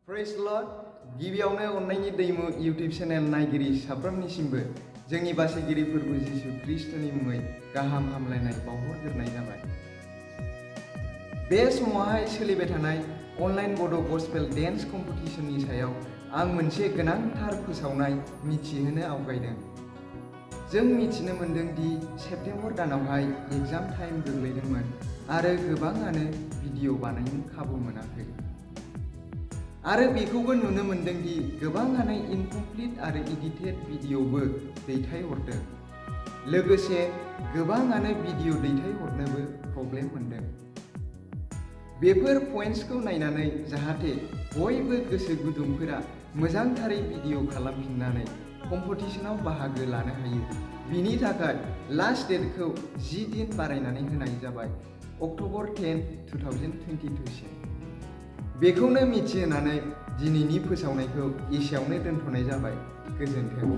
Praise Lord, गिबियावनो अननायनि दैमु YouTube चेनेल नायगिरि साफ्रोमनिसिमबो जोंनि बासायगिरि फोरबो जिसु ख्रीष्टनि मुङै गाहाम हामलायनाय बावहरग्रोनाय जाबाय। बे समावहाय सोलिबाय थानाय अनलाइन बड' गस्पेल डेन्स कम्पिटिशननि सायाव आं मोनसे गोनांथार फोसावनाय मिथिहोनो आवगायदों। जों मिथिनो मोन्दों दि सेप्तेम्बर दानावहाय एग्जाम टाइम गोग्लैदोंमोन आरो गोबाङानो भिडिअ बानायनो खाबु मोनाखै। आरो बेखौबो नुनो मोन्दों दि गोबाङानो इनकमप्लिट आरो एडिटेड भिडिअबो दैथायहरदों। लोगोसे गोबाङानो भिडिअ दैथायहरनोबो प्रब्लेम मोन्दों। बेफोर पइन्ट्सखौ नायनानै जाहाथे बयबो गोसो गुदुंफोरा मोजांथारै भिडिअ खालामफिननानै कम्पिटिशनाव बाहागो लानो हायो, बिनि थाखाय लास्ट डेटखौ 10 दिन बारायनानै होनाय जाबाय, अक्ट'बर 10, 2022 सिम। बेखौनो मिथिहोनानै दिनैनि फोसावनायखौ एसेयावनो दोनथ'नाय जाबाय। गोजोन्थों।